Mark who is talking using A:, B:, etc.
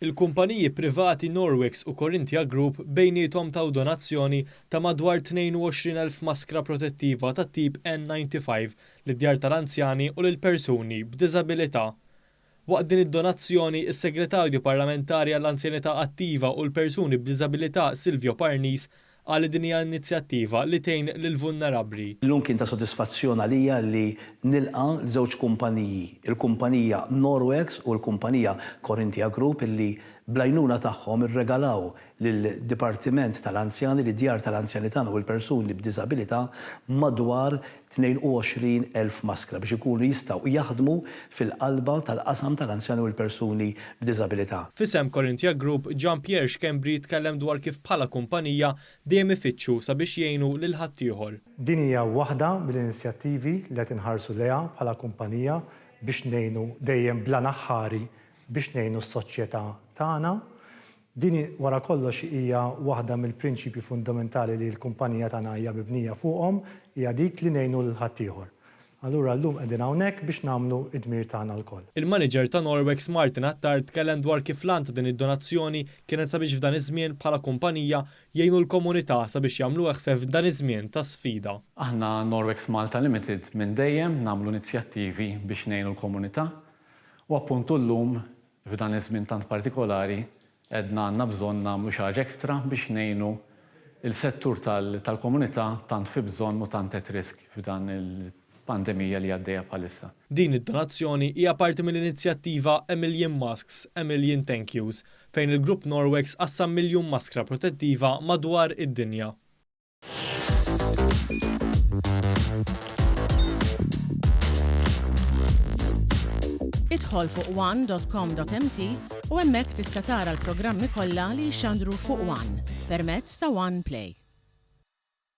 A: Il-kumpaniji privati Norwex u Corinthia Group bejniethom taw donazzjoni ta' madwar 22,000 maskra protettiva tat-tip N95 lid-djar tal-anzjani u lil persuni b'diżabilità. Waqt din id-donazzjoni, is-Segretarju Parlamentari għall-Anzjanità Attiva u l-Persuni b'Diżabilità Silvio Parnis qal li din hija inizjattiva li tgħin lill-vulnerabbli.
B: Illum kien ta' sodisfazzjon għalija li nilqa' l-żewġ kumpaniji, il-kumpanija Norwex u l-kumpanija Corinthia Group illi bl-għajnuna tagħhom irregalaw lid-Dipartiment tal-Anzjani, lid-djar tal-anzjani tagħna u l-persuni b'diżabilità madwar 22,000 maskra biex ikunu jistgħu jaħdmu fil-qalba tal-qasam tal-anzjani u l-persuni b'diżabilità.
A: F'isem Corinthia Group, Jean Pierre Schembri tkellem dwar kif bħala kumpanija dejjem ifittxu sabiex jgħinu lil ħaddieħor.
C: Din hija waħda mill-inizjattivi li qed inħarsu lejha bħala kumpanija biex ngħinu dejjem bl-għan aħħari biex ngħinu s-soċjetà tagħna. Din wara kollox hija waħda mill-prinċipji fundamentali li l-kumpanija tagħna hija mibnija fuqhom, hija dik li ngħinu lil ħaddieħor. Allura llum qegħdin hawnhekk biex nagħmlu d-dmir tagħna lkoll.
A: Il-Maniġer ta' Norwex Martin Attard tkellem dwar kif l-għan ta' din id-donazzjoni kienet sabiex f'dan iż-żmien bħala kumpanija jgħinu l-komunità sabiex jagħmlu eħfef dan iż-żmien ta' sfida.
D: Aħna Norwex Malta Limited minn dejjem nagħmlu inizjattivi biex ngħinu l-komunità u appuntu llum F'dan iż-żmien tant partikolari għedna għandna bżonn nagħmlu xi ħaġa extra biex ngħinu l-settur tal-komunità tant fi bżonn u tant at risk f'dan il-pandemija li għaddejja bħalissa.
A: Din id-donazzjoni hija parti mill-inizjattiva A Million Masks, A Million Thank Yous, fejn il-Grupp Norwex qassam miljun maskra protettiva madwar id-dinja.
E: Idħol fuq one.com.mt u hemmhekk tista' tara l-programmi kollha li jixxandru fuq One permezz ta' One Play.